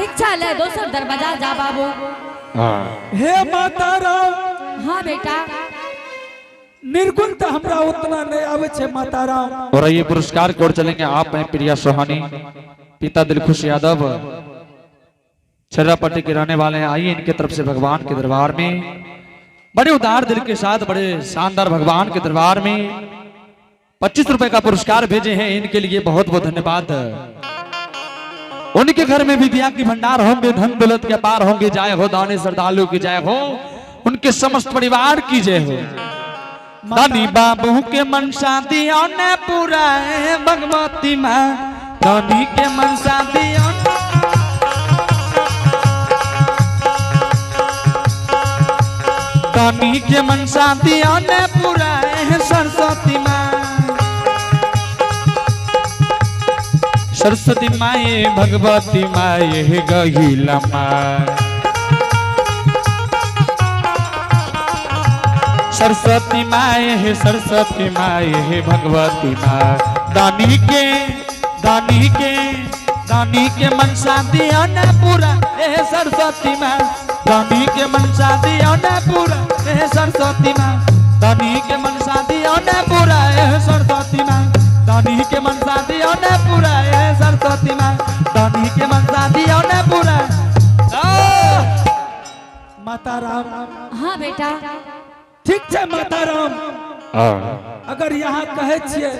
भिक्षा ले दोसर दरवाजा जा बाबू। हे माता राम। हाँ बेटा। निर्गुण तो हमरा उतना नहीं आवे छे माता राम। और ये पुरस्कार की ओर चलेंगे आप हैं प्रिया सोहानी, पिता दिलखुश यादव, छर्रापट्टी के रहने वाले हैं। आइए इनके तरफ से भगवान के दरबार में बड़े उदार दिल के साथ बड़े शानदार भगवान के दरबार में 25 रुपए का पुरस्कार भेजे हैं। इनके लिए बहुत बहुत धन्यवाद। उनके घर में विद्या की भंडार होंगे, धन दौलत के पार होंगे। जय हो दाने श्रद्धालु की जय हो, उनके समस्त परिवार की जय हो। दानी बाबू के मनसा दिया ने पूरा है भगवती माँ, दानी के मनसा दिया, दानी के मनसा दिया ने पूरा है सरस्वती माँ। सरस्वती माए भगवती माए गहिला माँ, सरस्वती माए हे सरस्वती माए हे भगवती माँ। दानी के दानी के दानी के मनसा दिया न पूरा ए सरस्वती माँ, दानी के मनसा दिया न पूरा ए सरस्वती माँ, दानी के मनसा दिया न पूरा ए सरस्वती माँ, दानी के मनसा दिया न पूरा ए सरस्वती माँ, दानी के मनसा दिया न पूरा। माता राम। हाँ बेटा। ठीक छे माता राम, अगर यहाँ कहे छिए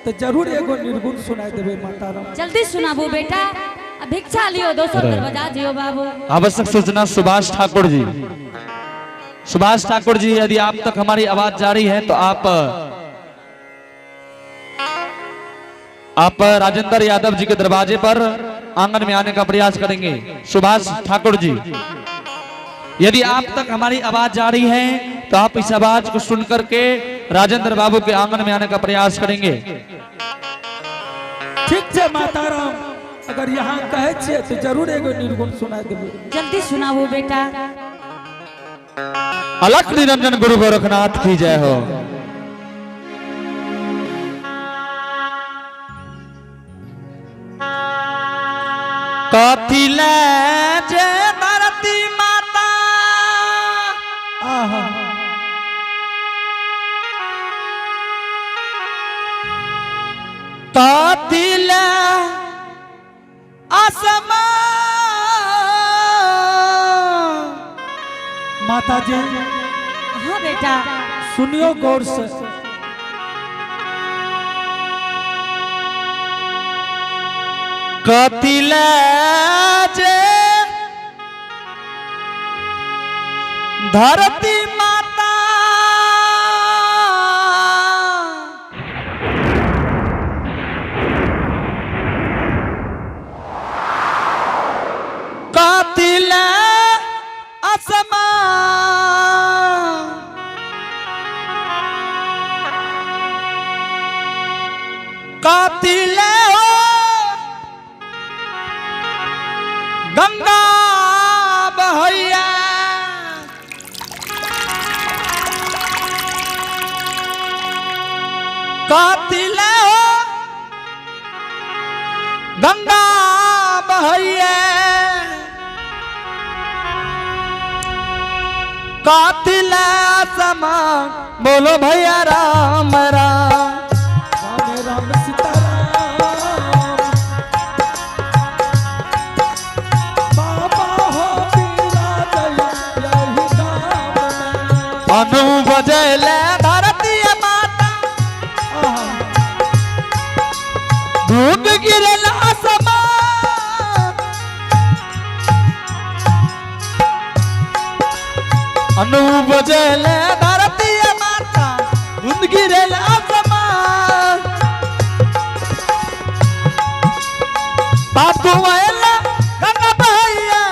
तो जरूर एगो निर्गुण सुनाई देबे माता राम। जल्दी सुनाबू बेटा, आ भिक्षा लियो दोसर दरवाजा जियो बाबू। आवश्यक सूचना सुभाष ठाकुर जी, सुभाष ठाकुर जी यदि आप तक हमारी आवाज जा रही है तो आप राजेंद्र यादव जी के दरवाजे पर आंगन में आने का प्रयास करेंगे। सुभाष ठाकुर जी यदि आप तक हमारी आवाज जा रही है तो आप इस आवाज को सुन करके राजेंद्र बाबू के आंगन में आने का प्रयास करेंगे। ठीक छे माता राम, अगर यहाँ कहे छिए तो जरूर एगो निर्गुण सुनाई देबे। जल्दी सुनाबू बेटा। अलख निरंजन गुरु गोरखनाथ की जय हो। कथिले जे धरती माता, आहा कथिले आसमान, माता जी। हाँ बेटा। सुनियो गौर से। कथिले जे धरती माता, कथिले आसमान, कथिले हो गंगा बहैया, कथिले हो गंगा बहैया, कथिले समान, बोलो भैया राम राम। राम राम सीता राम, बाबा हो बिराजल यही गाम में। अनु बजले धरती माता, आहा दूध गिरल आसमान, अनु बजले धरती माता, दूध गिरल आसमान, बाप धुआला गंगा बहैया,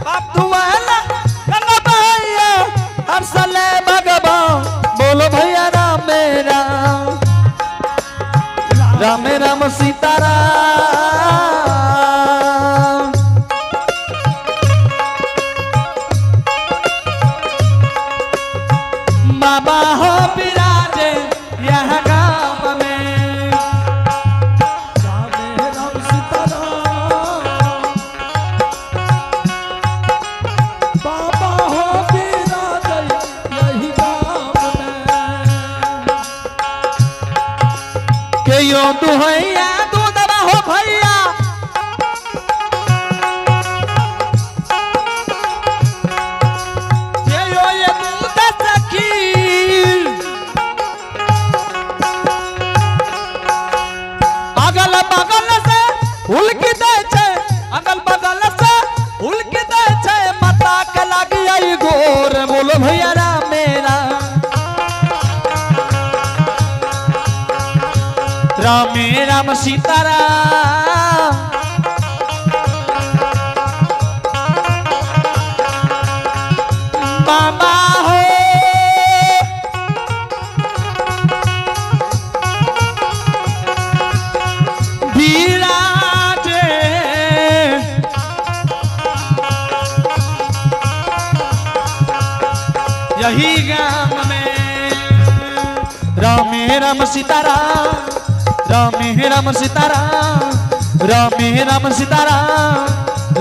बाप धुआला गंगा बहैया, हर्षले भगवान, बोलो भैया राम राम, राम राम सीता राम। बाबा हो विराजे यह गाँव में, राम राम सीता राम। दुहैया दूधवा हो भैया। जयो ये दूध सखी अगल बगल से हुलकी दै छै, अगल बगल से हुलकी दै छै, माता के लागी आई गोर। बोलो भैया राम मेरा रामे राम सीताराम। बाबा हो विराजे यही गाम में रामे राम सीताराम, रामे राम सीताराम, रामे राम सीताराम,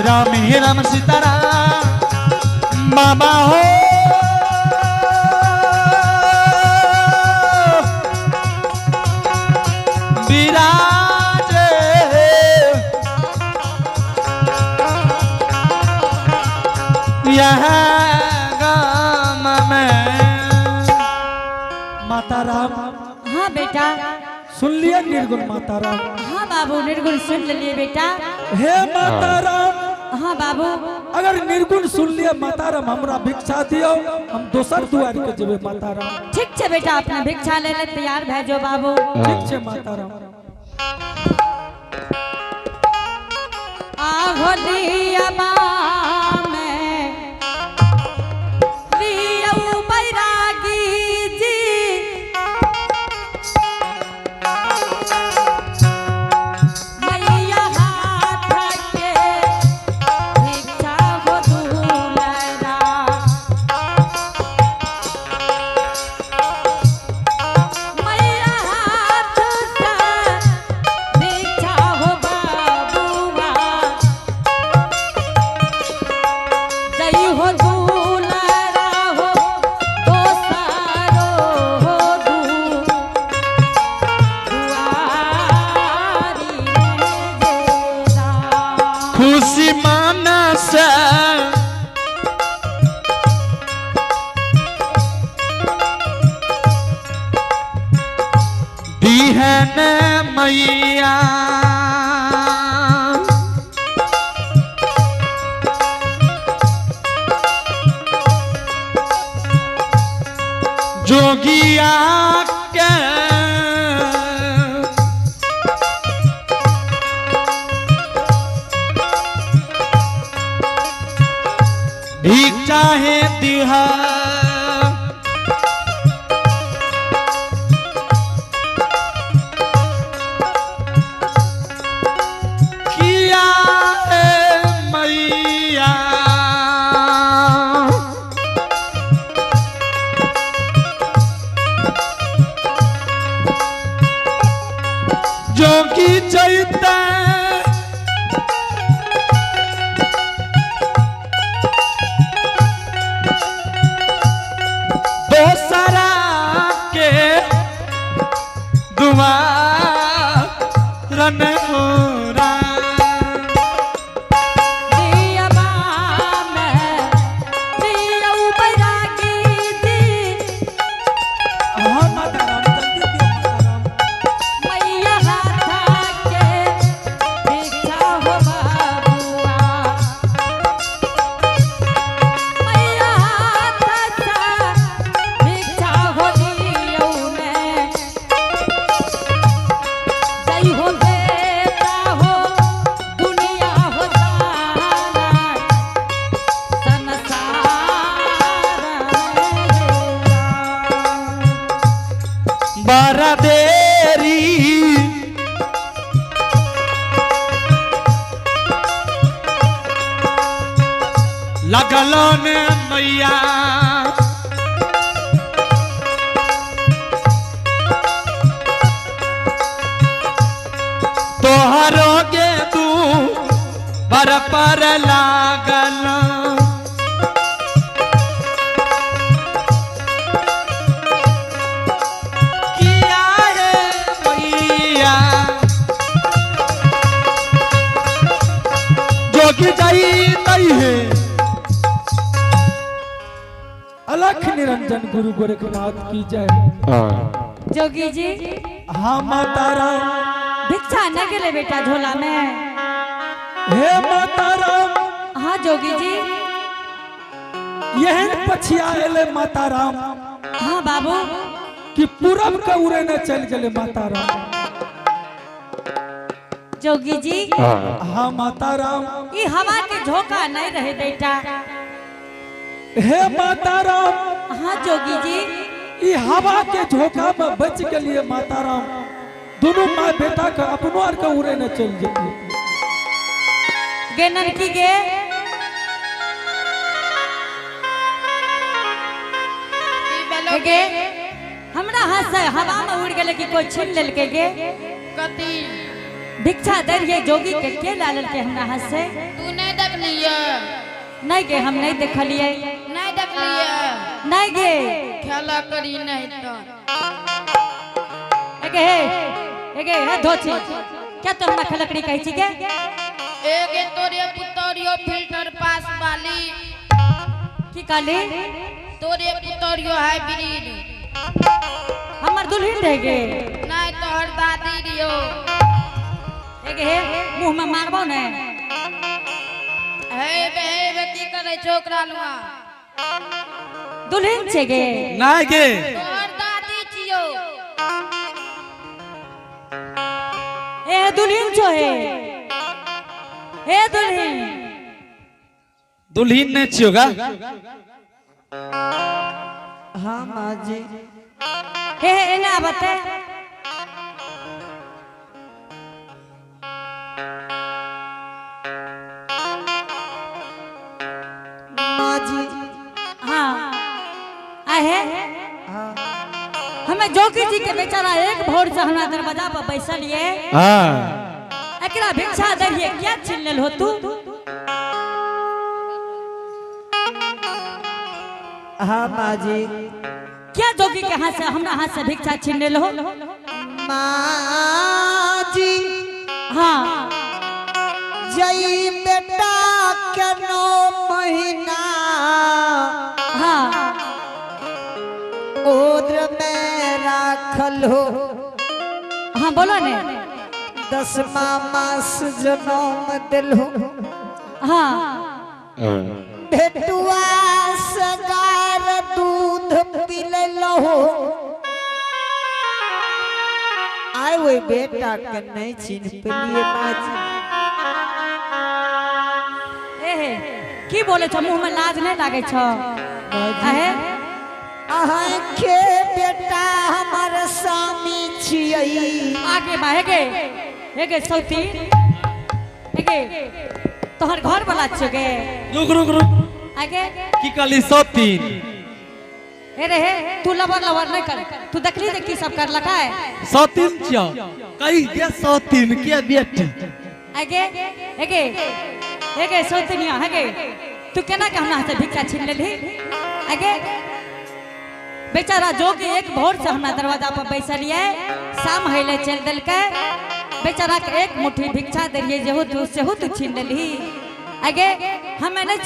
रामे राम सीताराम। बाबा हो विराजे यह गाम में। माता राम। हाँ बेटा। सुन लिया निर्गुण माता राम? हाँ बाबू, निर्गुण सुन लिए बेटा। हे माता राम। हाँ बाबू। अगर निर्गुण सुन लिया माता राम, हमरा भिक्षा दियो, हम दोसर दुआर के जेबे माता राम। ठीक छे बेटा, अपना भिक्षा ले ले तैयार भए जो बाबू। ठीक छे माता राम। आहो लिया में लिया बैरागी जी, मैया हाथ के भिक्षा हो दुलरा। मैया हाथ से भिक्षा हो बाबूआ, जई हो दुलरा हो दोसारो हो दू दुआरी जेरा। खुशी मानस दिहन मैया, जोगिया के भीख चाहे दिहा। किया है मैया जो कि चैता दोसरा के दुआरन हो दिया में दिया बैरागी जी, हाँ माता राम, जल्दी दियो माता राम। मैया हाथ के भिक्षा हो बाबूआ, मैया हाथ से भिक्षा हो दियौ ने, जई हो बेटा हो दुनिया हो सारा संसार में। बड़ा देरी लगल ने मैया तोहरो गे तू बर पर लागल। किया है मैया जोगी जाई तई है। अलख निरंजन गुरु गोरखनाथ की जय। जोगी जी। हाँ माता राम। भिक्षा न गेले बेटा झोला में। हे माता राम। हाँ जोगी जी। यहन पछिया एले माता राम। हाँ बाबू। कि पूरब के उड़े न चल गेले माता राम। जोगी जी। हाँ माता राम। ई हवा के झोंका नहीं रहे बेटा। हे माता राम। हाँ जोगी जी। ई हवा के झोंका में बच के लिए माता राम दोनों माँ बेटा के अपनो आर के उड़े न चल जेती। गे ननकी गे। गे हमरा हाथ से हवा में उड़ गेले कि कोई छीन लेलके गे। कथी भिक्षा दे रहिए जोगी के ला लेलके हमरा हाथ से। तू नहीं देखलिए? नहीं गे हम नहीं देखलिए। नहीं देखलिए? नहीं गे। खेला करी नहीं तो। एगे हे एगे हे धोची क्या तो हमरा खलकड़ी कहै छी गे? एगे तोरे पुतरियो फिल्टर पास वाली। की कहली? तोरे पुतरियो हाइब्रिड। हमर दुल्हन रह गे। नहीं तोहर दादी रियो। एगे हे मुंह में मारबो ने। हे बे हे बे की करे छोकरा लुआ? दुल्हन छे गे। नहीं गे। तोहर दादी छियो। ए दुल्हन छो हे। हे दुल्हन। दुल्हन ने छियोगा। हाँ माँ जी। हे हे एने आबते। माँ जी। हाँ आहे। हाँ हमें जोगी जी के बेचारा एक भोर से हमरा दरवाजा पर बैसल ये। हाँ एकरा भिक्षा दरिए क्या छीन लेल हो तू? हाँ माँ जी। क्या जोगी के हाथ से हमरा हाथ से भिक्षा छीन लेल हो? माँ जी। हाँ जई बेटा के 9 महीना। हाँ ओद्र में राखल हो। हाँ बोलो ने। 10वां मास जनम दिल हो। हाँ भेटुआ सगार दूध पिललो हो। आए वही बेटा के नहीं छीन पेलिए माँ जी। ए हे की बोले छ मुंह में लाज नहीं लागे छ? आहे अहाँ के बेटा हमार स्वामी छियै। आगे बा हेगे हेगे सौती हेगे तोहर घर वाला छियो गे। रुक रुक रुक। आगे की कहली सौतीन? हे रे हे तू लवर लवर नहीं कर। तू देखली जे की सब करलका है? सौतीन छियो कही गे सौतीन के बेटी। आगे हेगे हेगे सौतीनिया हेगे तू केना के हमरा से भिक्षा छीन लेलही? आगे बेचारा जोगी एक भोर से हमरा दरवाजा पर बैसलिए शाम होइले चल देलकै। बेचारा के एक मुट्ठी भिक्षा देलिए जेहू तू सेहू तू छीन लेलही। आगे हमें नहीं।